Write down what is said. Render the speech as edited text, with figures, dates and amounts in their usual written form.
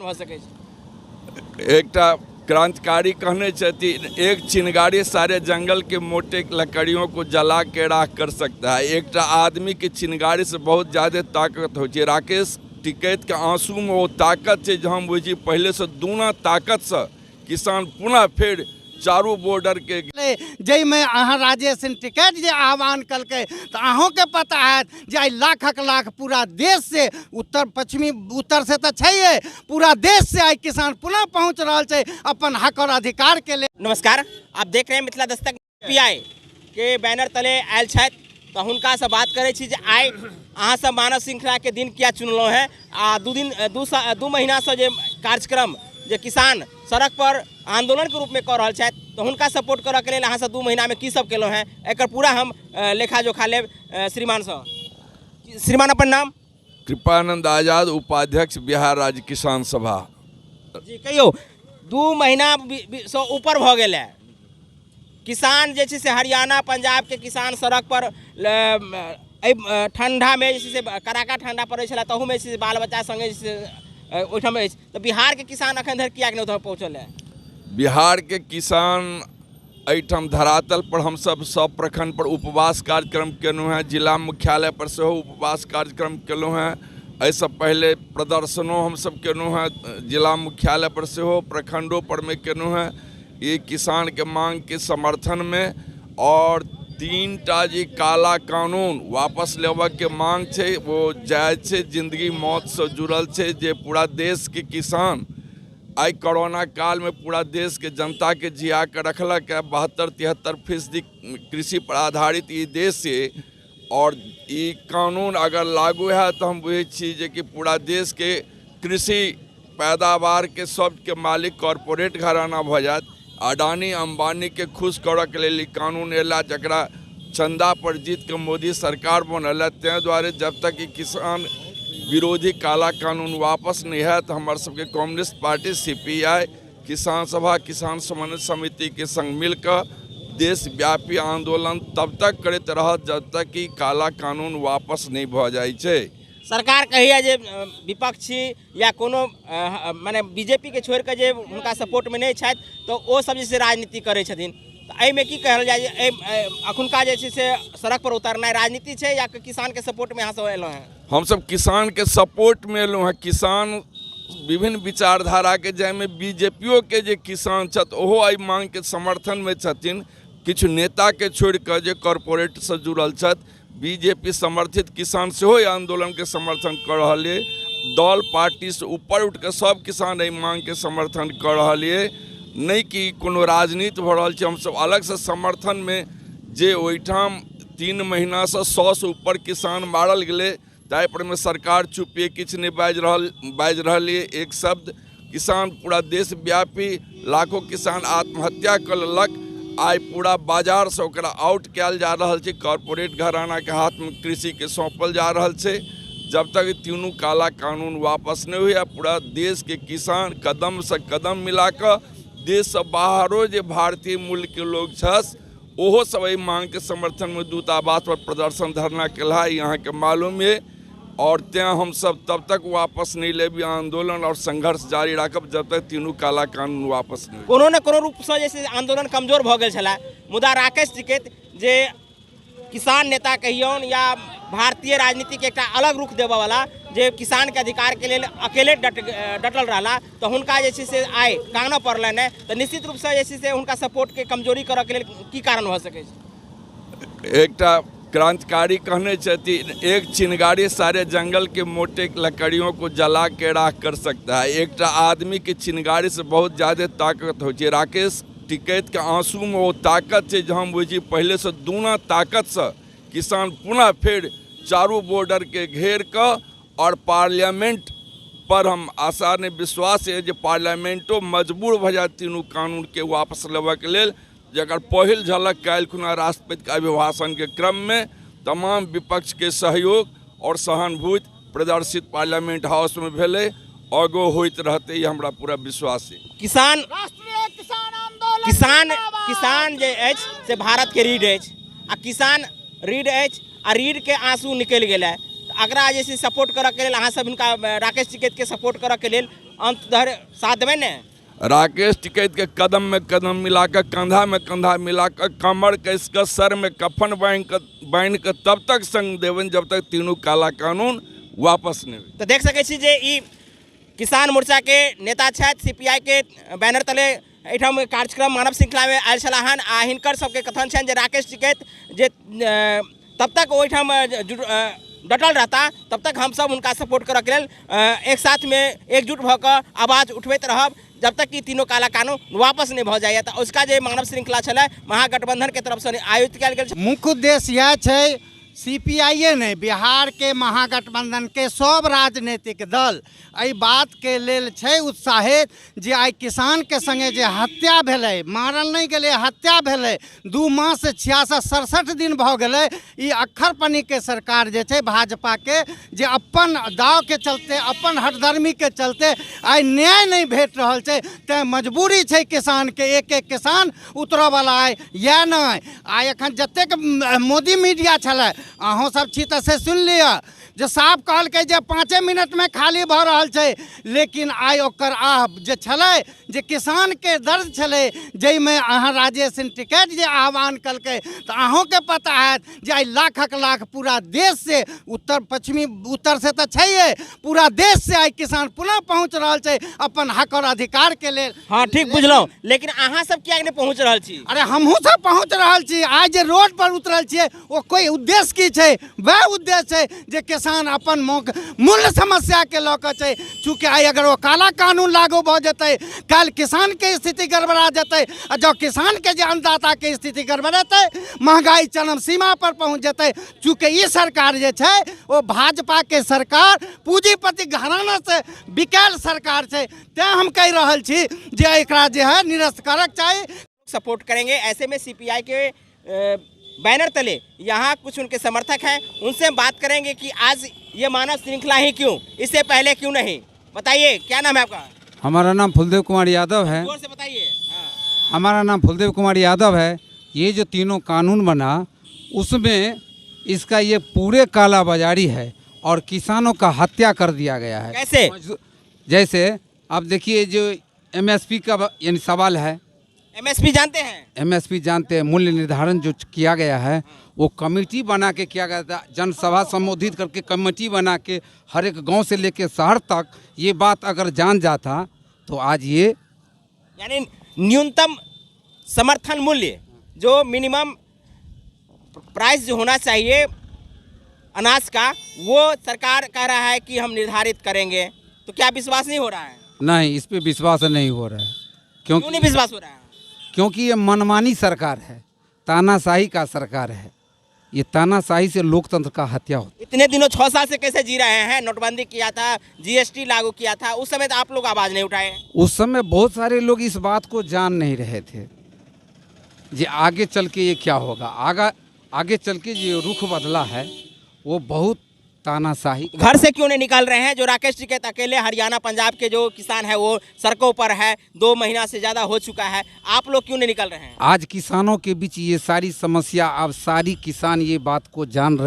भऽ सकै छै? एकटा क्रांतिकारी कहने छथिन, एक चिनगारी सारे जंगल के मोटे लकड़ियों को जला के राख कर सकता है। एकटा आदमी के चिनगारी से बहुत ज़्यादा ताकत होइ छै। राकेश टिकैत के आंसू में ओ ताकत छै जे हम बुझै छी पहिले से दूना ताकत से किसान पुनः फेर चारू बॉर्डर के जाहिमे अहाँ राजेश सिंह टिकैत जे आह्वान कलकै तऽ अहूँके पता हैत जे आइ लाखक लाख पूरा देश से उत्तर पश्चिमी उत्तर से तऽ छैहे, पूरा देश से आइ किसान पुनः पहुँच रहल छै अपन हक और अधिकार के लेल। नमस्कार, आप देख रहे हैं मिथिला दस्तक। पीआई के बैनर तले आयल छथि तऽ हुनकासँ बात करै छी जे आइ अहाँ सब मानव श्रृंखलाके दिन किया चुनलहुँ हेँ आ 2 दिन 2 महीनासँ जे कार्यक्रम जे किसान सड़क पर आंदोलनके रूपमे कऽ रहल छथि तऽ हुनका सपोर्ट करऽके लेल अहाँ सब 2 महीनामे की सब केलहुँ हेँ, एकर पूरा हम लेखा जोखा लेब श्रीमानसँ। श्रीमान, अपन नाम? कृपानंद आजाद, उपाध्यक्ष, बिहार राज्य किसान सभा। जी कहियौ, 2 महीना सँ ऊपर भऽ गेल है, किसान जे छै से हरियाणा पंजाब के किसान सड़क पर एहि ठंडा में जे छै से कड़ाका ठंडा पड़ै छलै तहूमे जे छै से बाल बच्चा सङ्गे जे छै से ओहिठाम अछि, तऽ बिहारके किसान एखन धरि किएक नहि ओतऽ पहुँचल है? बिहारके किसान एहिठाम धरातल पर हमसब सब प्रखंड पर उपवास कार्यक्रम केलहुँ हेँ, जिला मुख्यालय पर सेहो उपवास कार्यक्रम केलहुँ हेँ, एहिसँ पहिले प्रदर्शनो हमसब केलहुँ हेँ, जिला मुख्यालय पर सेहो प्रखंडो पर मे केलहुँ हेँ। ई किसानके मांगके समर्थनमे और 3टा जे काला कानून वापस लेबऽके मांग छै वो जायज छै, जिंदगी मौतसँ जुड़ल छै। जे पूरा देशके किसान आइ कोरोना कालमे पूरा देशके जनताके जिया कऽ रखलक है, 72-73% कृषि पर आधारित ई देश छै और ई कानून अगर लागू है तऽ हम बुझै छी जे कि पूरा देशके कृषि पैदावारके सबके मालिक कॉरपोरेट घराना भऽ जायत। अडानी अम्बानीके खुश करऽके लेल ई कानून एला, जकरा चंदा पर जीत के मोदी सरकार बनल है। ताहि दुआरे जब तक ई किसान विरोधी काला कानून वापस नहीं है तो हमारे सबके कम्युनिस्ट पार्टी CPI किसान सभा किसान समन्वय समिति के संग मिलकर देशव्यापी आंदोलन तब तक करैत रहत जब तक कि काला कानून वापस नहीं भऽ जाइ छै। सरकार कहैया जे विपक्षी या कोनो माने बीजेपी के छोड़ि कऽ जे हुनका सपोर्टमे नहि छथि तऽ ओ सब जे छै राजनीति करै छथिन, तऽ एहिमे की कहल जाय जे एखुनका जे छै से सड़क पर उतरनाइ राजनीति छै या किसानके सपोर्टमे अहाँ सब एलहुँ हेँ? हमसब किसानके सपोर्टमे एलहुँ हेँ। किसान विभिन्न विचारधाराके, जाहिमे बीजेपीओ के जे किसान छथि ओहो एहि मांगके समर्थनमे छथिन, किछु नेताके छोड़ि कऽ जे कॉरपोरेटसँ जुड़ल छथि। बीजेपी समर्थित किसान सेहो एहि आंदोलनके समर्थन कऽ रहल अइ। दल पार्टीसँ ऊपर उठि कऽ सब किसान एहि मांगके समर्थन कऽ रहल अइ, नहि कि कोनो राजनीति भऽ रहल छै। हमसब अलगसँ समर्थनमे जे ओहिठाम 3 महीनासँ 100 ऊपर किसान मारल गेलै ताहि परमे सरकार चुप अइ, किछु नहि बाजि रहल अइ एक शब्द। किसान पूरा देशव्यापी लाखों किसान आत्महत्या कऽ लेलक, आइ पूरा बाजारसँ ओकरा आउट कयल जा रहल छै, कॉरपोरेट घरानाके हाथमे कृषिके सौंपल जा रहल छै। जब तक तीनू काला कानून वापस नहि होइए पूरा देशके किसान कदमसँ कदम मिलाकऽ देशसँ बाहरो जे भारतीय मूलके लोक छथि ओहो सब एहि मांगके समर्थनमे दूतावास पर प्रदर्शन धरना केलहा, ई अहाँके मालूम अइ। और तें हमसब तब तक वापस नहीं लेब आंदोलन और संघर्ष जारी राखब जब तक तीनू काला कानून वापस नहीं। कोनो ने कोनो रूपसँ जे छै आंदोलन कमजोर भऽ गेल छलै, मुदा राकेश टिकैत जे किसान नेता कहियौन या भारतीय राजनीतिके एकटा अलग रुख देबऽवला जे किसानके अधिकारके लेल अकेले डटल रहला, तऽ हुनका जे छै से आइ कानऽ पड़लनि हेँ, तऽ निश्चित रूपसँ जे छै से हुनका सपोर्टके कमजोरी करऽके लेल की कारण भऽ सकै छै? एकटा क्रांतिकारी कहने छथिन, एक चिनगारी सारे जंगल के मोटे लकड़ियों को जला के राख कर सकता है। एकटा आदमी के चिनगारी से बहुत ज़्यादा ताकत होइ छै। राकेश टिकैत के आंसू में ओ ताकत छै जे हम बुझै छी पहिले से दूना ताकत से किसान पुनः फेर चारू बॉर्डर के घेर कऽ और पार्लियामेंट पर हम आशा नहीं विश्वास है जे पार्लियामेंटो मजबूर भऽ जायत तीनू कानून के वापस लेबऽके लेल, जकर पहिल झलक काल्हि खुना राष्ट्रपति के अभिभाषण के क्रम में तमाम विपक्ष के सहयोग और सहानुभूति प्रदर्शित पार्लियामेंट हाउस में भेलै, आगो होइत रहतै, ई हमरा पूरा विश्वास है। किसान किसान किसान जे अछि से भारत के रीढ़ अछि आ किसान रीढ़ अछि आ रीढ़ के आंसू निकलि गेलै। अगरा जे छै सपोर्ट करऽके लेल अहाँ सब हिनका राकेश टिकैतके सपोर्ट करऽके लेल अंत धरि साथ देबै ने? राकेश टिकैत के कदम में कदम मिलाकर, कंधा में कंधा मिलाकर, कमर कस कऽ, सर में कफन बान्हि कऽ तब तक संग देबनि जब तक तीनू काला कानून वापस नहि होइ। तऽ देख सकै छी जे ई किसान मोर्चा के नेता छथि, सीपीआई के बैनर तले एहिठाम कार्यक्रम मानव श्रृंखलामे आयल छलाह हन आ हिनकर सबके कथन छनि जे राकेश टिकैत जे तब तक ओहिठाम डटल रहता तब तक हमसब हुनका सपोर्ट करऽके लेल एक साथमे एकजुट भऽ कऽ आवाज उठबैत रहब जब तक कि तीनों काला कानून वापस नहि भऽ जाइए। तऽ उसका जे मानव श्रृंखला छलै महागठबंधन के तरफसँ आयोजित कयल गेल। मुख्य उद्देश्य इएह छै, सीपीआईए नहि, बिहारके महागठबंधनके सब राजनीतिक दल एहि बातके लेल छै उत्साहित जे आइ किसानके संगे जे हत्या भेलै, मारल नहि गेलै, हत्या भेलै, 2 मास 66 67 दिन भऽ गेलै। ई अक्खरपनीके सरकार जे छै भाजपाके, जे अपन दावके चलते, अपन हठधर्मीके चलते आइ न्याय नहि भेट रहल छै, तैँ मजबूरी छै किसानके, एक एक किसान उतरऽवला आइ इएह नहि। आइ एखन जतेक मोदी मीडिया छलै, अहूँ सब छी तऽ से सुनि लिअ जे साफ कहलकै जे 5 मिनटमे खाली भऽ रहल छै, लेकिन आइ ओकर आह जे छलै, जे किसानके दर्द छलै, जाहिमे अहाँ राजेश सिंह टिकैत जे आह्वान केलकै, तऽ अहूँके पता हैत जे आइ लाखक लाख पूरा देशसँ, उत्तर पश्चिमी उत्तरसँ तऽ छैहे, पूरा देशसँ आइ किसान पुनः पहुँच रहल छै अपन हक और अधिकारके लेल। हाँ ठीक बुझलहुँ, लेकिन अहाँ सब किएक नहि पहुँच रहल छी? अरे हमहूँ सब पहुँच रहल छी। आइ जे रोड पर उतरल छियै ओ कोइ उद्देश्य की छै? वएह उद्देश्य छै जे किसान अपन मूल समस्याके लऽ कऽ छै। चूँकि आइ अगर ओ काला कानून लागू भऽ जेतै, काल्हि किसानके स्थिति गड़बड़ा जेतै, आ जँ किसानके जे अन्नदाताके स्थिति गड़बड़ेतै, महगाई चरम सीमा पर पहुँच जेतै। चूँकि ई सरकार जे छै ओ भाजपाके सरकार पूँजीपति घरानासँ बिकायल सरकार छै, तैँ हम कहि रहल छी जे एकरा जे है निरस्त करक चाही। सपोर्ट करेंगे। ऐसे में सीपीआई के बैनर तले यहाँ कुछ उनके समर्थक हैं, उनसे हम बात करेंगे कि आज ये मानव श्रृंखला ही क्यों, इससे पहले क्यों नहीं। बताइए, क्या नाम है आपका? हमारा नाम फुलदेव कुमार यादव है। जोर से बताइए। हाँ। हमारा नाम फुलदेव कुमार यादव है। ये जो तीनों कानून बना उसमें इसका ये पूरे कालाबाजारी है और किसानों का हत्या कर दिया गया है। कैसे? जैसे आप देखिए जो एमएसपी का यानी सवाल है। एमएसपी जानते हैं? एमएसपी जानते हैं। मूल्य निर्धारण जो किया गया है वो कमेटी बना के किया गया था, जनसभा संबोधित करके कमेटी बना के हर एक गांव से लेके शहर तक ये बात अगर जान जाता तो आज ये यानी न्यूनतम समर्थन मूल्य जो मिनिमम प्राइस जो होना चाहिए अनाज का, वो सरकार कह रहा है कि हम निर्धारित करेंगे, तो क्या विश्वास नहीं हो रहा है? नहीं, इस पे विश्वास नहीं हो रहा है। क्यों नहीं विश्वास हो रहा है? क्योंकि ये मनमानी सरकार है, तानाशाही का सरकार है। ये तानाशाही से लोकतंत्र का हत्या होती है। इतने दिनों 6 साल से कैसे जी रहे हैं? नोटबंदी किया था, जीएसटी लागू किया था, उस समय तो आप लोग आवाज़ नहीं उठाए। उस समय बहुत सारे लोग इस बात को जान नहीं रहे थे जे आगे चल के ये क्या होगा। आगे चल के जो रुख बदला है वो बहुत तानाशाही। घर से क्यों नहीं निकाल रहे हैं? जो राकेश टिकैत अकेले हरियाणा पंजाब के जो किसान है वो सड़कों पर है, 2 महीना से ज़्यादा हो चुका है, आप लोग क्यों नहीं निकल रहे हैं? आज किसानों के बीच ये सारी समस्या, अब सारी किसान ये बात को जान रहे।